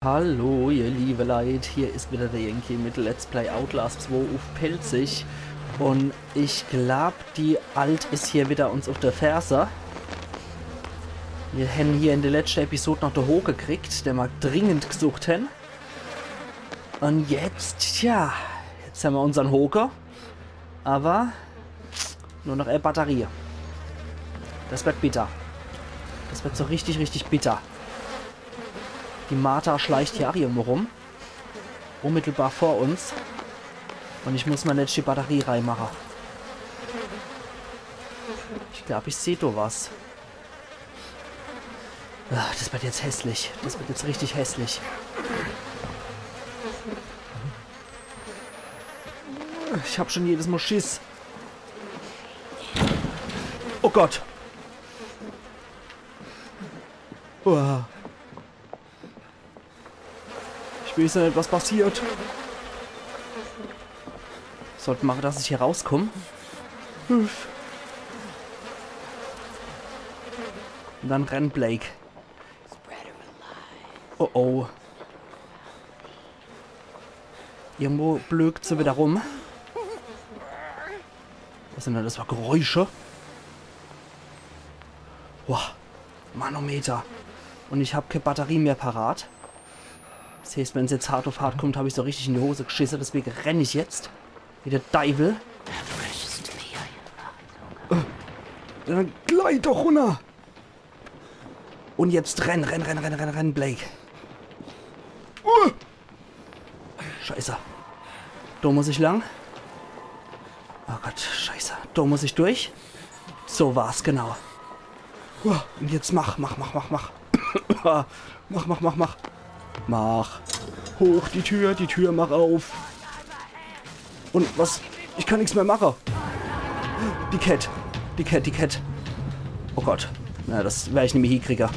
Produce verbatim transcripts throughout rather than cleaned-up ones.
Hallo, ihr liebe Leit, hier is wieder der Yankee mit Let's Play Outlast zwei uff Pälzisch. Un ich glaab, die Alt is hier wieder uns uff de Ferse. Mir hänn hier in de letschte Episod noch de Hoke gekriegt, den mer dringend gesucht hänn. Un jetzt, tja, jetzt hänn mer unsern Hoke. Awwer nur noch e Batterie. Des werd bitter. Des werd so richtig, richtig bitter. Die Martha schleicht hier ach irgendwo rum. Unmittelbar vor uns. Un ich muss mei letschte Batterie reimache. Ich glaab, ich seh do was. Ah, des werd jetzt hässlich. Des werd jetzt richtig hässlich. Ich hab schun jedes Mol Schiss. Oh Gott. Uah. Ich will jo net, was passiert. Sollt mache, dass ich hier rauskomm. Uff. Un dann renn, Blake. Oh oh. Irgendwo blökt se wieder rum. Was sin dann des für Geräusche? Boah, Manometer. Un ich hab kee Batterie mehr parat. Des heeßt, wenn's jetzt hart uff hart kummt, hab ich so richtig in die Hose geschisse. Deswege renn ich jetzt. Wie de Deiwel. Äh, dann gleit doch runner. Un jetzt renn, renn, renn, renn, renn, renn, Blake. Uh! Scheiße. Do muss ich lang. Oh Gott, scheiße. Do muss ich durch. So war's, genau. Uh, un jetzt mach, mach, mach, mach, mach. Mach, mach, mach, mach. Mach. Hoch die Tür, die Tür, mach uff. Un was? Ich kann nix mehr mache. Die Cat. Die Cat, die Cat. Oh Gott. Na, des wer ich nimmi hiekriege.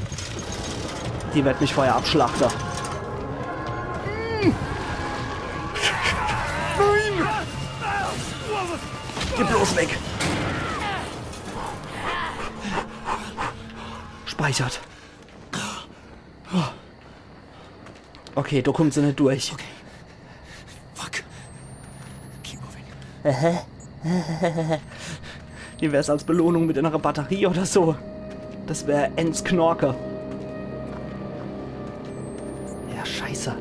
Die werd mich vorher abschlachte. Nein! Geh bloß weg! Speichert. Okay, do kummt se net durch. Okay. Fuck. Keep moving. Wie wär's als Belohnung mit einer Batterie oder so? Des wär ens Knorke. Ja, scheiße.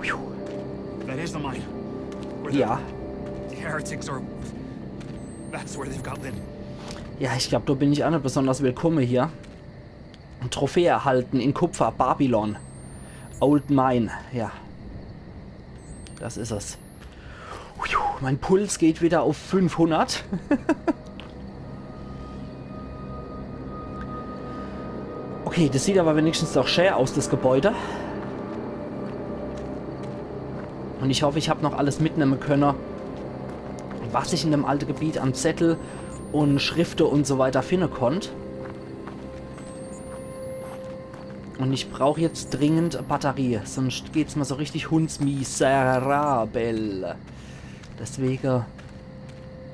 Phew. That is the mine. Where the Ja. Heretics are. That's where they've got Lynn. Ja, ich glaab, do bin ich ach net besonders willkumme hier. Trophäe erhalten in Kupfer, Babylon. Old Mine, ja. Des is es. Puh, mein Puls geht wieder uff fünfhundert. Okay, des sieht awwer wenigstens doch schä aus, des Gebäude. Un ich hoff, ich hab noch alles mitnemme könne, was ich in dem alte Gebiet an Zettel un Schrifte un so weiter finne konnt. Un ich brauch jetzt dringend Batterie, sonscht geht's mer so richtig hundsmiserabel. Deswege,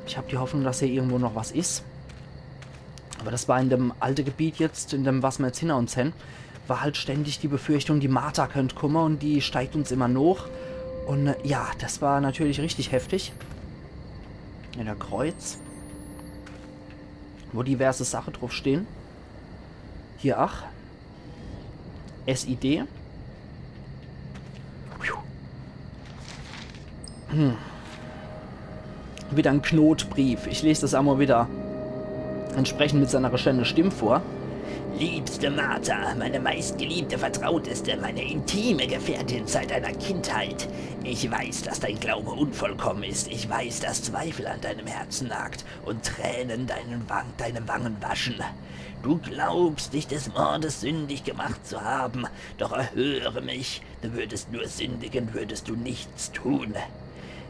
ich hab die Hoffnung, dass hier irgendwo noch was is. Awwer des war in dem alte Gebiet jetzt, in dem, was mer jetzt hinner uns hänn, war halt ständig die Befürchtung, die Martha könnt kumme un die steigt uns immer noch. Un, äh, ja, des war natürlich richtig heftig. In der Kreuz. Wo diverse Sache druff stehn. Hier, ach. S I D. Hm. Wieder en Knotbrief. Ich les des emol wieder entsprechend mit seiner schäne Stimm vor. Liebste Martha, meine meistgeliebte Vertrauteste, meine intime Gefährtin seit deiner Kindheit. Ich weiß, dass dein Glaube unvollkommen ist. Ich weiß, dass Zweifel an deinem Herzen nagt und Tränen deinen Wang-, deine Wangen waschen. Du glaubst, dich des Mordes sündig gemacht zu haben, doch erhöre mich, du würdest nur sündigen, würdest du nichts tun.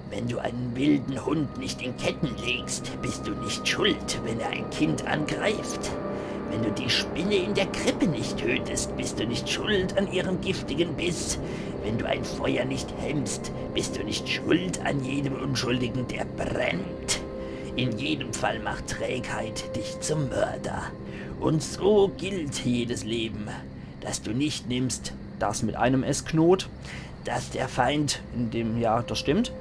Wenn du einen wilden Hund nicht in Ketten legst, bist du nicht schuld, wenn er ein Kind angreift. Wenn du die Spinne in der Krippe nicht tötest, bist du nicht schuld an ihrem giftigen Biss. Wenn du ein Feuer nicht hemmst, bist du nicht schuld an jedem Unschuldigen, der brennt. In jedem Fall macht Trägheit dich zum Mörder. Und so gilt jedes Leben, das du nicht nimmst, Das mit einem S, Knot. Dass der Feind, in dem, ja, das stimmt.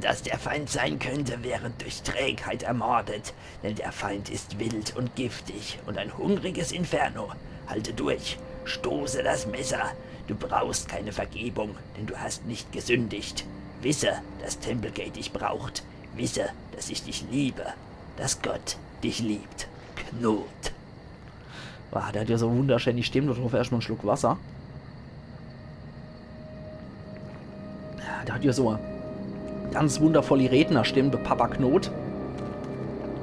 Dass der Feind sein könnte, wäre durch Trägheit ermordet, denn der Feind ist wild und giftig und ein hungriges Inferno. Halte durch, stoße das Messer. Du brauchst keine Vergebung, denn du hast nicht gesündigt. Wisse, dass Templegate dich braucht. Wisse, dass ich dich liebe. Dass Gott dich liebt. Knot. Boah, der hat ja so wunderschön die Stimme, do druff erscht mol en Schluck Wasser. Der hat ja so e ganz wundervolli Rednerstimm, de Papa Knot.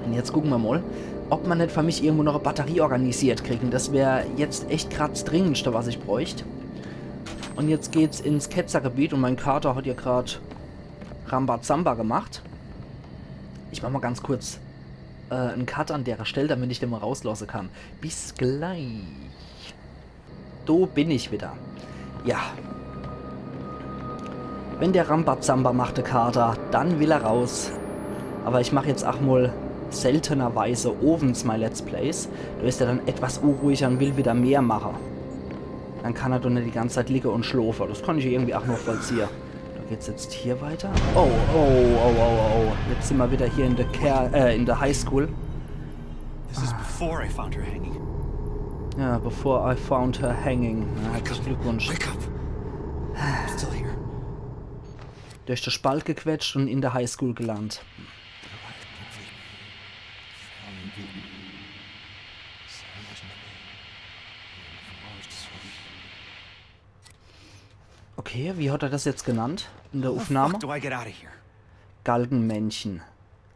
Un jetzt gucke mer mol, ob mer net fer mich irgendwo noch e Batterie organisiert kriegen. Das wär jetzt echt grad s Dringendste, was ich bräucht. Un jetzt geht's ins Ketzergebiet un mein Kater hat ja grad Rambazamba gemacht. Ich mach mol ganz kurz äh, en Cut an dere Stell, damit ich den mol rauslasse kann. Bis gleich. Do bin ich wieder. Ja. Wenn der Rambazamba macht, de Kater, dann will er raus. Aber ich mach jetzt ach mol seltenerweise owends mei Let's Plays. Do is er dann etwas unruhiger un will wieder mehr mache. Dann kann er doch net die ganze Zeit liege un schlofe. Das kann ich irgendwie ach noch vollziehe. Do geht's jetzt hier weiter. Oh, oh, oh, oh, oh. Jetzt sin mer wieder hier in der Ker äh, in der Highschool. This is before I found her hanging. Ja, before I found her hanging. Ja, herzlichen Glückwunsch. Wake up. I'm still here. Durch de Spalt gequetscht un in der Highschool gelandet. Okay, wie hat er das jetzt genannt in der Aufnahme? Fuck do I get out of here? Galgenmännchen.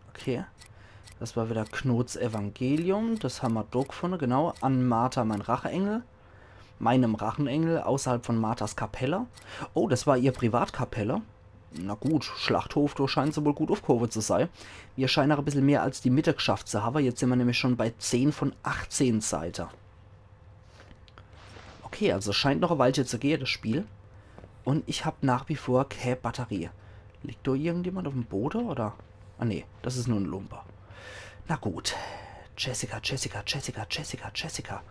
Okay. Das war wieder Knots Evangelium. Das hammer do gefunne, genau. An Martha, mein Racheengel. Meinem Racheengel, außerhalb von Marthas Kapelle. Oh, das war ihr Privatkapelle. Na gut, Schlachthof, do scheint se wohl gut aufgehowe zu sei. Mir scheinen ach e bissel mehr als die Mitte geschafft zu hawwe. Jetzt sin mer nämlich schon bei zehn von achtzehn Seite. Okay, also scheint noch e Weilche zu gehe, das Spiel. Un ich hab nach wie vor kä Batterie. Liegt do irgendjemand auf'm Bode, oder? Ah, nee, das is nur en Lumpe. Na gut. Jessica, Jessica, Jessica, Jessica, Jessica.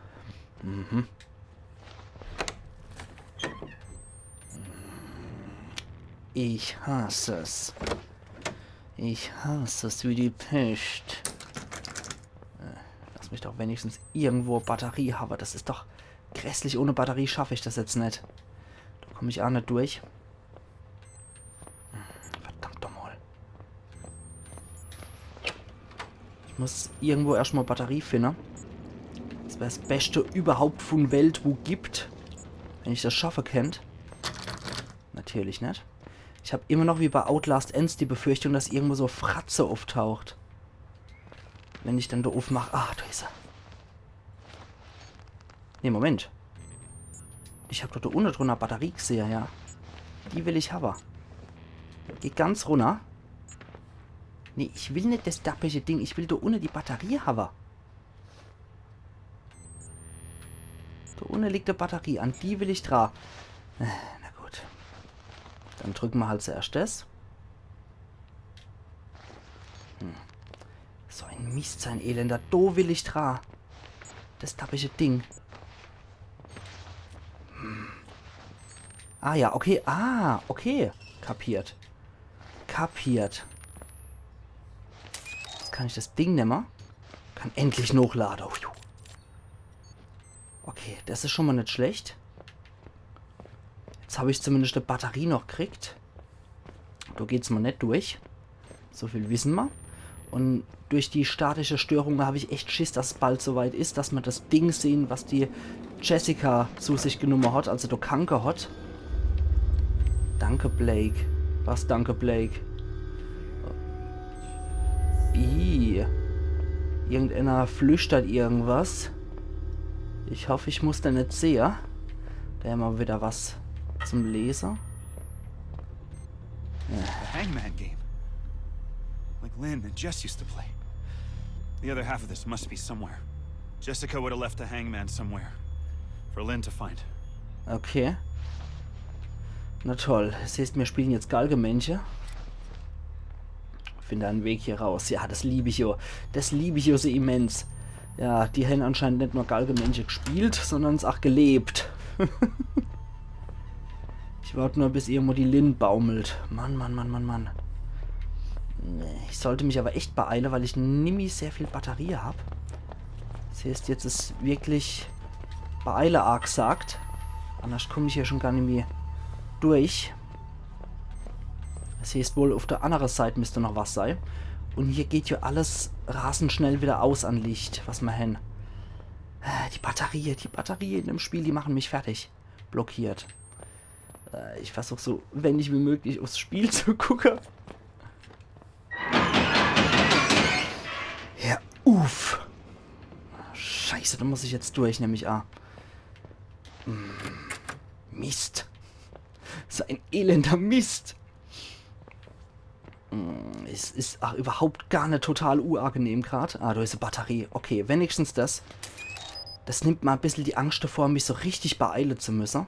Mhm. Ich hass es. Ich hass es wie die Pescht. Äh, lass mich doch wenigstens irgendwo Batterie hawwe. Das is doch grässlich. Ohne Batterie schaff ich das jetzt net. Do komm ich ach net durch. Verdammt doch mol. Ich muss irgendwo erscht mol Batterie finne. Das wär das Beschte überhaupt vun Welt, wo gibt. Wenn ich das schaffe kennt. Natürlich net. Ich hab immer noch wie bei Outlast eens die Befürchtung, dass irgendwo so Fratze auftaucht. Wenn ich dann do aufmach. Ah, do is er. Nee, Moment. Ich hab doch do unne drunner Batterie gesehe, ja. Die will ich hawwe. Geh ganz runner. Nee, ich will net das dappische Ding. Ich will do unne die Batterie hawwe. Do unne liegt e Batterie. An die will ich dra. Äh, na gut. Dann drücke mer halt zuerscht das. Hm. So en Mist, so en elender. Do will ich dra. Das dappische Ding. Hm. Ah ja, okay. Ah, okay. Kapiert. Kapiert. Jetzt kann ich das Ding nemme. Kann endlich nochlade. Okay, das is schon mol net schlecht. Jetzt hab ich zumindest e Batterie noch gekriegt. Do geht's mol net durch. So viel wissen mer. Un durch die statische Störung hab ich echt Schiss, dass es bald so weit is, dass mer das Ding sehen, was die Jessica zu sich genumme hat, also de Kanke hat. Danke, Blake. Was danke, Blake? Ih. Irgendeiner flüstert irgendwas. Ich hoff, ich muss den net sehe. Do hämmer wieder was zum Lese. The Hangman game. Like Lynn and Jess used to play. The other half of this must be somewhere. Jessica would have left the Hangman somewhere. For Lynn to find. Okay. Na toll. Das heißt, mir spielen jetzt Galgemännche. Finde en Weg hier raus. Ja, das lieb ich jo. Das lieb ich jo so immens. Ja, die hän anscheinend net nur Galgemännche gespielt, sondern es ach gelebt. Wart nur, bis irgendwo die Linn baumelt. Mann, Mann, Mann, Mann, Mann. Nee, ich sollt mich awwer echt beeile, weil ich nimmi sehr viel Batterie hab. Das heeßt, jetzt is wirklich Beeile aagsagt. Annerscht kumm ich hier schun gar nimmi durch. Das heeßt wohl, uff der annere Seit misst noch was sei. Un hier geht jo alles rasend schnell widder aus an Licht, was mer hen. Äh, die Batterie, die Batterie in dem Spiel, die mache mich fertig. Blockiert. Äh, ich versuch so wenig wie möglich uffs Spiel zu gucke. Ja, uff. Scheiße, do muss ich jetzt durch, nemm ich a. Hm. Mist. So en elender Mist. Hm, es is ach iwwerhaupt gar net total uagenehm grad. Ah, do is e Batterie. Okay, wenigstens das. Das nimmt ma e bissel die Angscht davor, mich so richtig beeile zu müsse.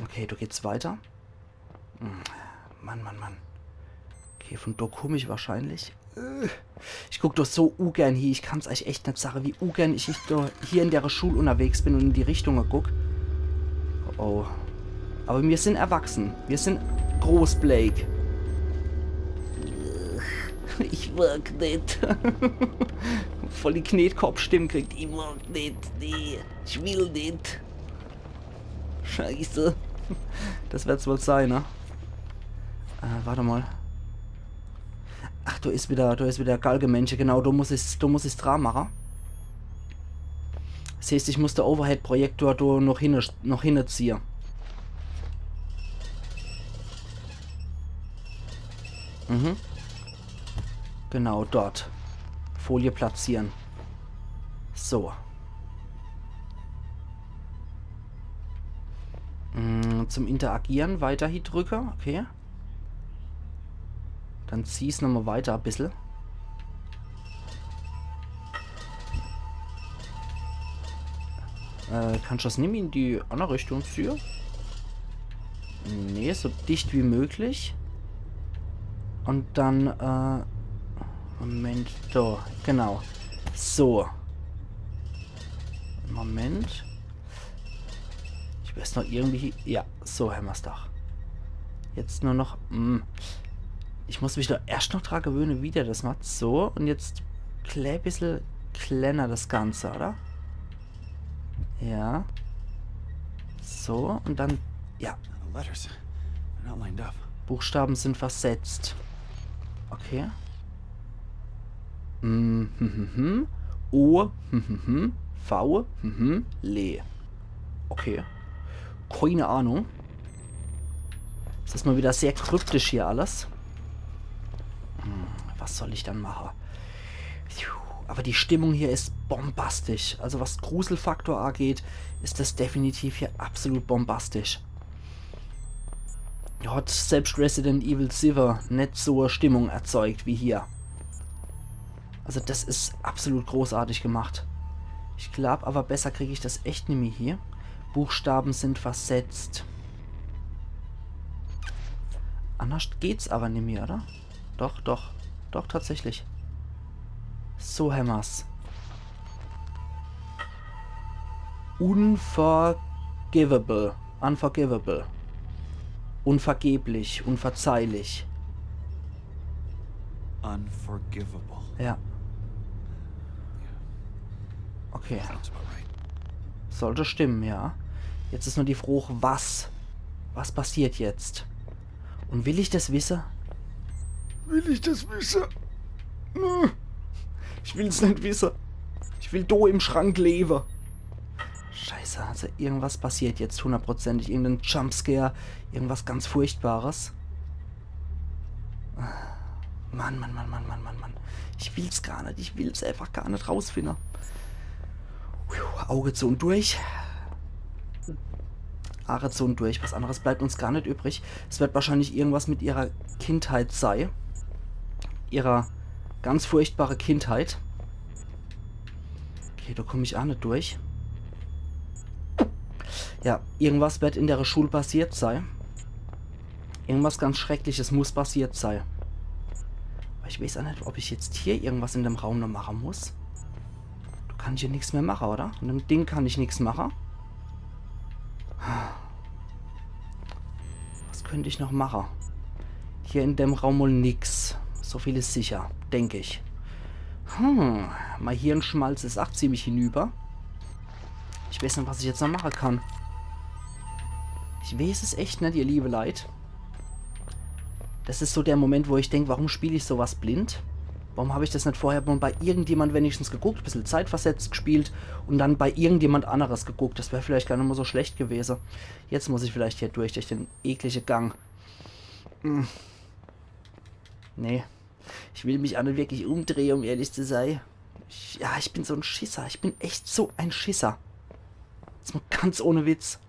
Okay, do geht's weiter. Hm, Mann, Mann, Mann. Okay, vun do kumm ich wahrscheinlich. Äh, ich guck doch so ugern hie. Ich kann's eich echt net sage, wie ugern ich, ich do hier in dere Schul unnerwegs bin un in die Richtunge guck. Oh, oh. Awwer mir sin erwachse. Mir sin groß, Blake. Ich mag net. Voll die Knetkopp-Stimm kriegt. Ich mag net. Nee, ich will net. Scheiße. Das werd's wohl sei, ne? Äh, wart emol. Ach, do is widder, do is widder Galgemännche. Genau, do muss ich's, do muss ich's dra mache. Das heeßt, ich muss de Overhead-Projektor do noch hinne, noch hinne ziehe. Mhm. Genau, dort. Folie platziere. So. Mm, zum Interagiere weiter hie drücke. Okay. Dann zieh's nochmol weiter e bissel. Äh, kann ich das nimmi in die annere Richtung ziehe? Nee, so dicht wie möglich. Un dann, äh, Moment, do, genau. So. Moment. Ich weiß noch irgendwie. Ja, so hämmer's doch. Jetzt nur noch. Mm, ich muss mich do erscht noch dra gewöhne, wie der das macht. So, un jetzt klä bissel klenner das Ganze, oder? Ja. So, un dann. Ja. The letters. They're not lined up. Buchstaben sind versetzt. Okay. Mm, hm, hm, hm. O, hm, hm, hm. V, hm, hm, le. Okay. Keine Ahnung. Es is mol widder sehr kryptisch hier alles. Hm, was soll ich dann mache? Puh, awwer die Stimmung hier is bombastisch. Also was Gruselfaktor ageht, is das definitiv hier absolut bombastisch. Hat selbscht Resident Evil siwwe net so e Stimmung erzeugt wie hier. Also das is absolut großartig gemacht. Ich glaab awwer, besser krieg ich das echt nimmi hie. Buchstaben sind versetzt. Annerscht geht's awwer nimmi, oder? Doch, doch. Doch, tatsächlich. So hämmer's. Unforgivable. Unforgivable. Unvergeblich, unverzeihlich. Unforgivable. Ja. Okay. Sounds about right. Sollt stimme, ja. Jetzt is nur die Frooch, was? Was passiert jetzt? Un will ich das wisse? Will ich das wisse? Nö. Ich will's net wisse. Ich will do im Schrank lewe. Scheiße, also irgendwas passiert jetzt hundertprozentig. Irgendein Jumpscare, irgendwas ganz Furchtbares. Mann, Mann, Mann. Ich will's gar net. Ich will's einfach gar net rausfinde. Puh, Auge zu un durch. Auge zu un durch. Was anneres bleibt uns gar net übrig. Es wird wahrscheinlich irgendwas mit ihrer Kindheit sei. Ihrer ganz furchtbare Kindheit. Okay, do komm ich aa net durch. Ja, irgendwas wird in dere Schul passiert sei. Irgendwas ganz Schreckliches muss passiert sei. Awwer ich weiß aa net, ob ich jetzt hier irgendwas in dem Raum noch mache muss. Do kann ich jo nix mehr mache, oder? An dem Ding kann ich nix mache. Könnt ich noch mache? Hier in dem Raum wohl nix. So viel is sicher, denk ich. Hm, mei Hirnschmalz is ach ziemlich hinüber. Ich weeß net, was ich jetzt noch mache kann. Ich weeß es echt net, ihr liebe Leit. Das is so der Moment, wo ich denk, warum spiel ich sowas blind? Warum hab ich das net vorher mal bei irgendjemand wenigstens geguckt, bissel zeitversetzt gespielt und dann bei irgendjemand anderes geguckt? Das wär vielleicht gar net mal so schlecht gewese. Jetzt muss ich vielleicht hier durch, durch den eklige Gang. Hm. Nee. Ich will mich ach net wirklich umdrehe, um ehrlich zu sei. Ich, ja, ich bin so en Schisser. Ich bin echt so en Schisser. Jetzt mal ganz ohne Witz.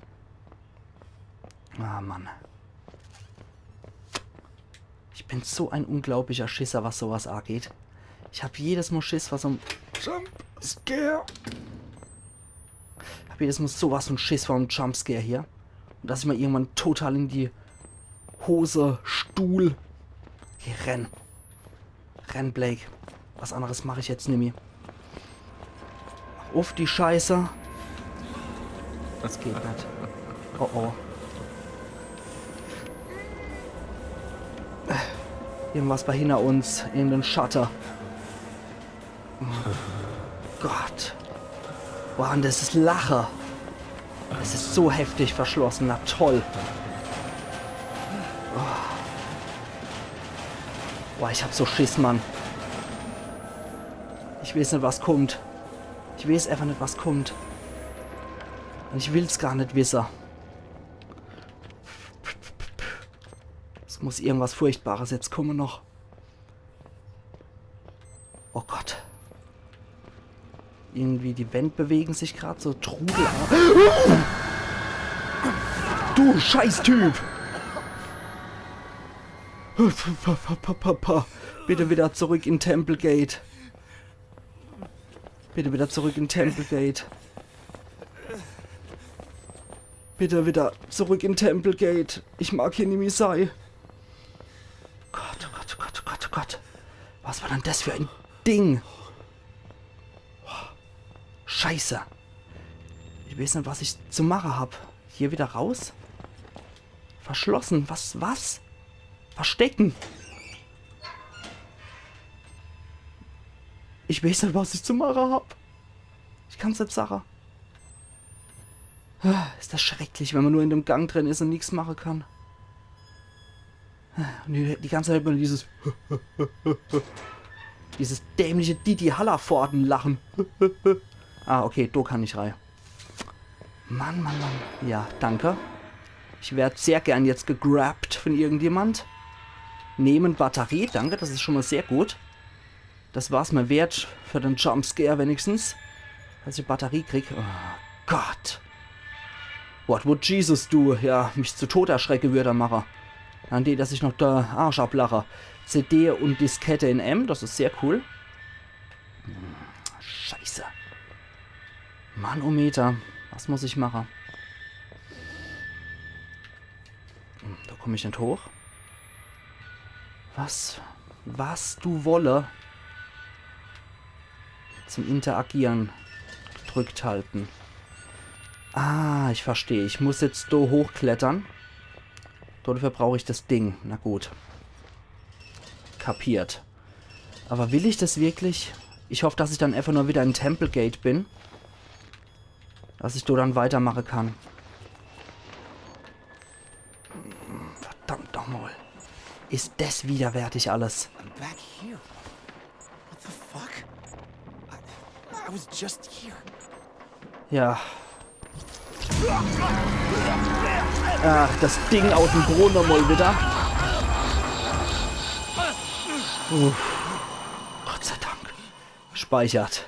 Ah, Mann. Ich bin so en unglaublicher Schisser, was sowas angeht. Ich hab jedes Mal Schiss vor so'm Jumpscare. Hab jedes Mal sowas von Schiss vor'm Jumpscare hier. Und dass ich mal irgendwann total in die Hose, Stuhl. Geh, renn. Renn, Blake. Was anderes mach ich jetzt nimmi. Uff, die Scheiße. Das geht net. Oh oh. Irgendwas war hinter uns in den Schatte. Oh Gott. Boah, und das is Lache. Es is so heftig verschlossen. Na toll. Oh. Boah, ich hab so Schiss, Mann. Ich weeß net, was kummt. Ich weeß einfach net, was kummt. Und ich will's gar net wisse. Es muss irgendwas Furchtbares jetzt kumme noch. Oh Gott. Irgendwie die Wänd bewegen sich grad so. Trudel. Du Scheißtyp! Bitte wieder zurück in Templegate. Bitte wieder zurück in Templegate. Bitte wieder zurück in Templegate. Ich mag hier nimmi sei. Gott, oh Gott, oh Gott, oh Gott, oh Gott. Was war denn das für ein Ding? Scheiße. Ich weeß net, was ich zu mache hab. Hier wieder raus? Verschlossen. Was, was? Verstecken. Ich weeß net, was ich zu mache hab. Ich kann's net sache. Ah, is das schrecklich, wenn man nur in dem Gang drin is und nix mache kann. Und die, die ganze Zeit nur dieses, dieses dämliche Didi Hallervorden-Lachen. Ah, okay, do kann ich rei. Mann, Mann, Mann. Ja, danke. Ich werd sehr gern jetzt gegrabt von irgendjemand. Nehmen Batterie, danke, das is schon mal sehr gut. Das war's mir wert für den Jumpscare wenigstens. Dass ich Batterie krieg. Oh Gott. What would Jesus do? Ja, mich zu Tod erschrecke würd er mache. An die, dass ich noch de Arsch ablache. C D und Diskette in M, das is sehr cool. Hm, Scheiße. Manometer. Was muss ich mache? Hm, do komm ich net hoch. Was? Was du wolle? Zum Interagieren gedrückt halten. Ah, ich versteh. Ich muss jetzt do hochklettern. Dafür brauch ich das Ding. Na gut. Kapiert. Aber will ich das wirklich? Ich hoff, dass ich dann einfach nur wieder in Templegate bin. Dass ich do dann weitermache kann. Verdammt nochmal. Is das widerwärtig alles. I'm back here. What the fuck? I, I was just here. Ja. Ach, das Ding aus dem Brunnen mal wieder. Uff. Gott sei Dank. Speichert.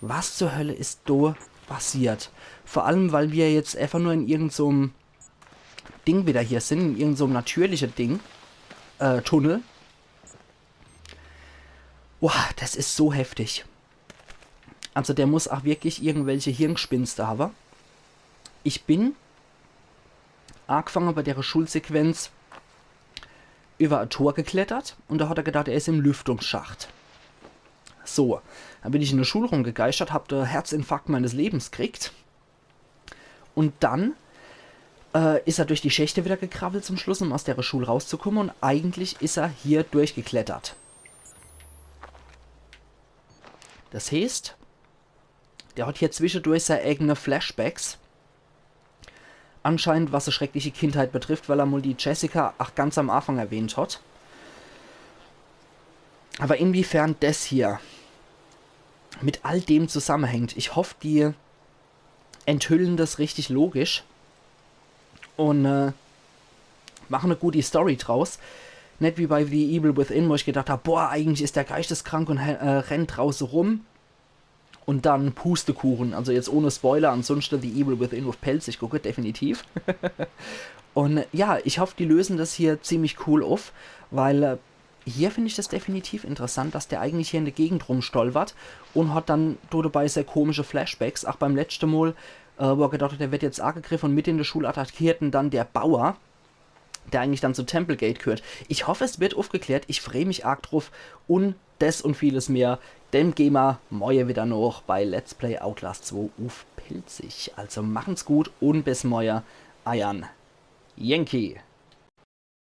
Was zur Hölle is do passiert? Vor allem, weil wir jetzt einfach nur in irgend so'm Ding wieder hier sind, in irgend so'm natürliche Ding. Äh, Tunnel. Boah, das is so heftig. Also der muss auch wirklich irgendwelche Hirngespinste haben. Ich bin angefangen bei der Schulsequenz über ein Tor geklettert und da hat er gedacht, er is im Lüftungsschacht. So, dann bin ich in der Schule rumgegeistert, hab den Herzinfarkt meines Lebens gekriegt. Und dann äh, is er durch die Schächte wieder gekrabbelt zum Schluss, um aus dere Schul rauszukumme, un eigentlich is er hier durchgeklettert. Das heeßt, der hat hier zwischedurch sei eigene Flashbacks. Anscheinend, was e schreckliche Kindheit betrifft, weil er mol die Jessica ach ganz am Anfang erwähnt hat. Aber inwiefern das hier mit all dem zusammenhängt, ich hoff, die enthüllen das richtig logisch un äh, machen e gute Story draus. Net wie bei The Evil Within, wo ich gedacht hab, boah, eigentlich is der geisteskrank un äh, rennt drauße rum. Un dann Pustekuchen. Also jetzt ohne Spoiler, ansonsten The Evil Within uff Pälzisch gucke, definitiv. Un äh, ja, ich hoff, die lösen das hier ziemlich cool uff, weil äh, hier find ich das definitiv interessant, dass der eigentlich hier in der Gegend rumstolpert un hat dann do dabei sehr komische Flashbacks. Ach beim letzte Mol, äh, wo er gedacht hat, er wird jetzt angegriffen un mit in der Schul attackiert en dann der Bauer, der eigentlich dann zu Templegate gehört. Ich hoff, es wird uffgeklärt, ich freu mich arg druff un das un vieles mehr, dem geh mer morje wieder noch bei Let's Play Outlast zwei uff Pälzisch. Also machen's gut un bis morje, eiern Yankee.